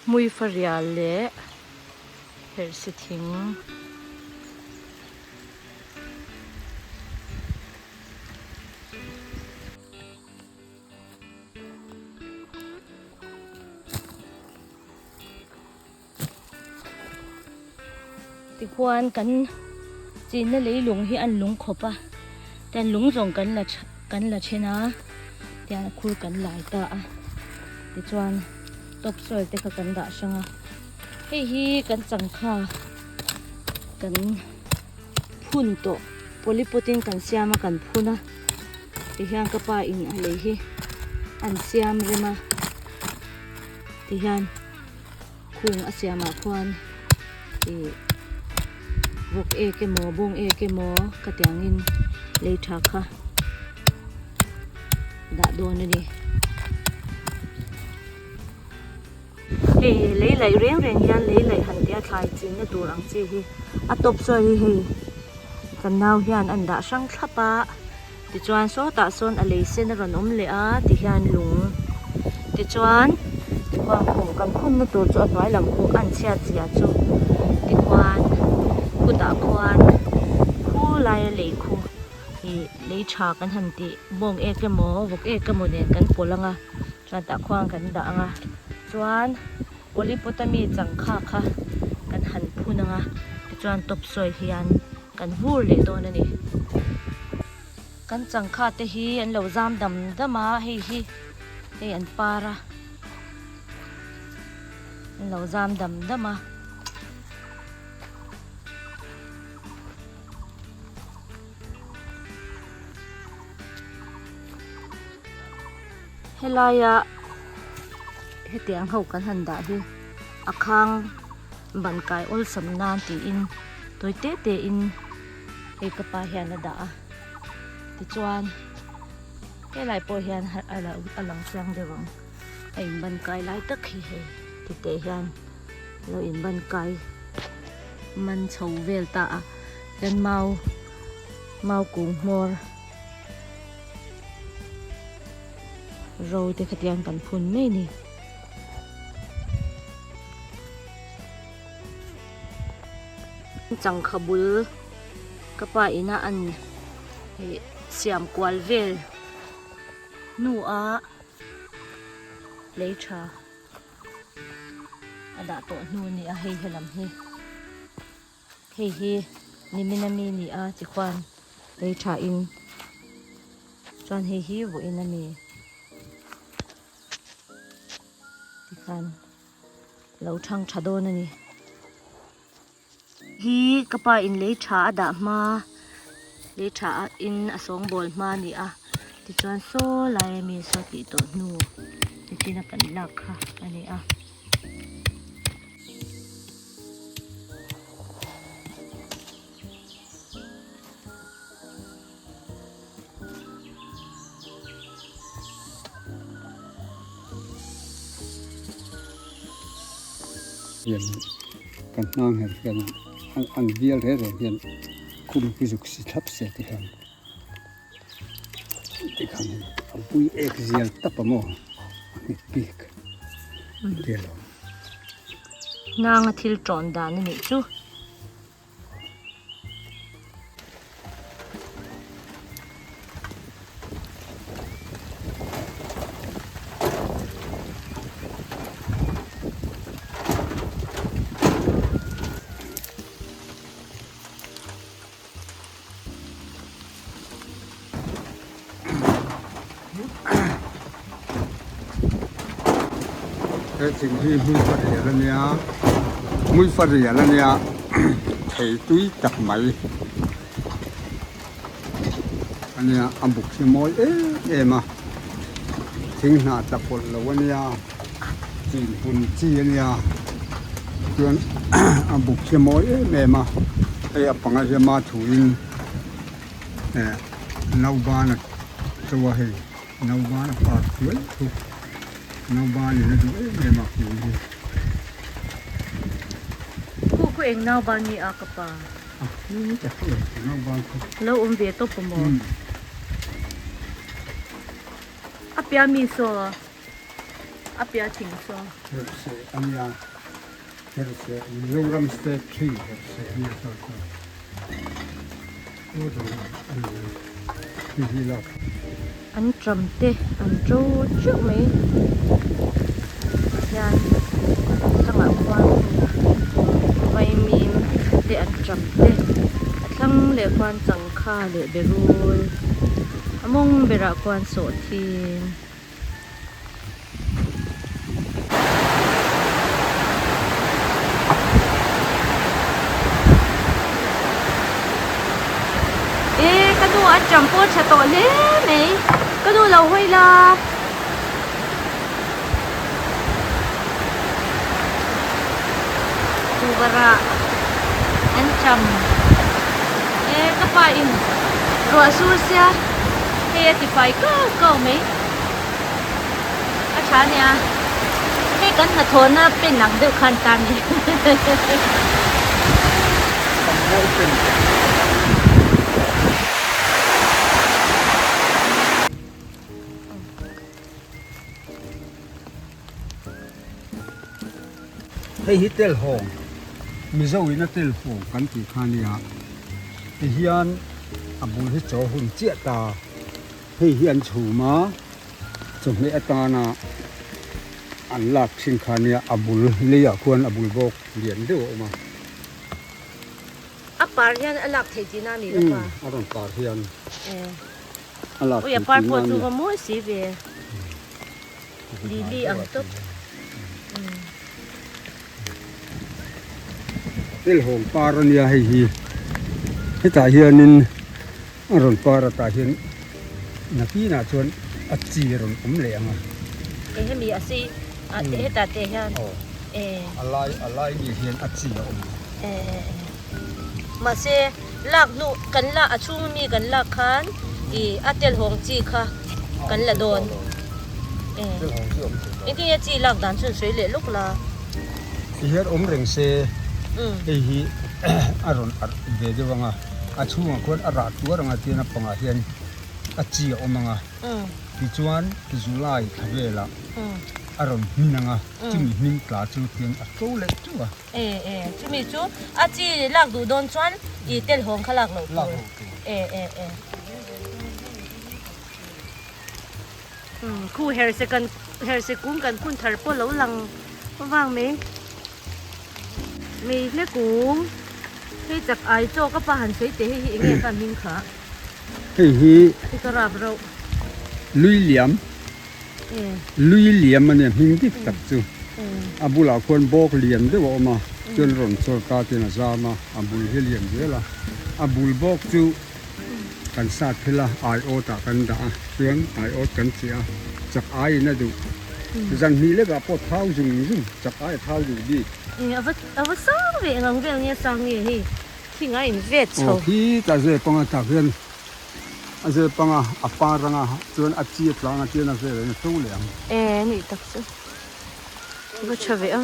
Hmuifarial leh herhse thing. Tikhuan kan chinna leilung hi an lung khawp a tian lung zawng kan la kan la then a tian a khur kan lai ta a tichuan top soil te kha kan dah hrang a hei hi kan changkha kan phun tawh polypot in kan siam a kan phun a tihian ka pa in a lei hi an siam rem a tihian. Khung a siamah khuan ih vawk ek emaw bawng ek emaw ka tiangin lei tha kha dah dawn a ni. Hei lei laih reng reng hian lei laih han tia thlai chinna tur ang chi hi a tawp sawi hi hei kan nau hian an dah hrang thlap a tichuan sawtah sawn a lei sen a rawn awm leh a tihian lung tichuan tikhuan khum kan khumna tur chu a hnuai lam khu an chhiat zia chu tikhuan khutah khuan khu laia lei khu ih lei tha kan han tih bawng ek emaw vawk ek emaw nen kan pawlh ang a chuan tah khuan kan dah ang a chuan polypotami changkha kha kan han phun ang a tichuan top soil hian. Kan vur leh dawn a ni. Kan changkha te hi an lo zam dam dam a, hei hi hei an par a, an lo zam dam dam a. Helaia hetiang ho kan han dah hi a khang ban kai awlsam nan tiin tawi te te in hei ka pa hian a dah a tichuan helai pawh hian a lang chiang deuh ang a in ban kai lai tak hi hei ti teh hian lo in ban kai man chho vel ta a chuan mau mau kung hmawr. Ro te khatiang kan phun mai a ni. Changkha bul ka pa ina an ih siam kual vel hnu a lei tha a dah tawh hnu a ni a hei helam hi. Hei hi nimin ami ni a tikhuan lei tha in chuan hei hi vawiin ami tikhan lo thang tha dawn a ni. Hi ka pa in lei tha a dah hma lei tha a in a sawngbawl hma a ni a tichuan saw lai ami saw tih tawh hnu nichina kan lak kha a ni a. Hian kan hnang her hian an bial reng reng hian khum hi zuk si thlap se ti hian tikhan hei a pui ek zial tap a maw a nghet bik ti a lawm. Hnanga thil tawn dan a nih chu. He thing hi hmuifa rial a nia hmuifa rial a nia thei tui tak mai a nia a buk hi mawi em em a thing hnah tla pawlh lo a nia chin pun chi a nia chuan a buk hi mawi em em a hei a panga hian ma thuin eh nauban a to a hei nauban a par chuai thuk nauban in a duh em em a kung hi. Khu khu eng nauban nge a ka pa? A khu ta khu nauban khu. Lo awm ve tawp a maw? A piah mi saw. A piah thing saw. Herhse a nia, Herhse Mizoram State Tree Herhse a nia sawi chu. Aw dang a ni a, hei hi lak. An tram te an to teuh mai hian tlangah khuan vaimim te an tram te a thlang leh khuan changkha leh berul a mawng berah khuan sawhthing. E ka nu an ṭam pawh ṭha tawh hle mai ka nu lo hawi la. Tubarah an ṭam e ka pa in ruah sur sia hei a ti fai kau kau mai. A tha ania hei kan hnathawhna pen ang deuh khan tan ni. Hei hi telhawng Mizo in a telhawng kan tih kha ania tihian a bul hi chaw hun chiah ta. Hei hi an chhum a, chawhmeh atana an lak thin kha nia a bul leiah khuan a bul bawk lian deuh a awm a. A par hian a lak theih tihna a ni lo pa? A rawn par hian a lak theih tihna a ni. Ui a par pawh chu va mawi si ve, lily ang tawp. Telhawng par a nia hei hi, hetah hianin A rawn par a tah hian nakinah chuan a chi a rawn awm leh ang a. Eng hemi a sei a hetah te hian e. A lai a lai mi hian a chi a awm. E e e mahse lak hnu kan la a chhung mi kan lak khan i a telhawng chi kha kan la dawn. E engtin nge chi lak dan chu an sawi leh lawk la. Ti hian awm reng se hei hi a rawn arh ve deuh ang a. A chhungah khuan a rah tuar anga tian a pangah hian a chi a awm ang a, tichuan July thla velah a rawn hmin ang a, chumi hmin tla chu tian a to leh teuh a. E e, chumi chu a chi lak duh dawn chuan i telhawng kha lak loh tur. Lak loh tur. E e e. Khu herse kan herse kung kan phun thar pawh lo lang vang mai. Mei hle kung hei chak ai chaw ka pa han sawi teh hei hi enge kha hming kha. Hei hi hei ka rap reuh. Lui liam lui liam a nia hming dik tak chu a bulah khuan bawk lian deuh a awm a chuan rawn chawr ta ten a zam a a bul hi a lian zel a a bul bawk chu kan sat phel a aiawt ah kan dah a chuan aiawt kan chiah a chak aiin a duh zan hnih lekah pawh thau zung zung chak ai a thau duh bik. Eng a va a va sang ve eng ang vel nge sang nge hei thing a in vet chho. Aw khi ta ze panga tak hian a ze panga a par anga chuan a chi a tlang a tian a vel in a to leh ang. E nih tak chu va tha ve a.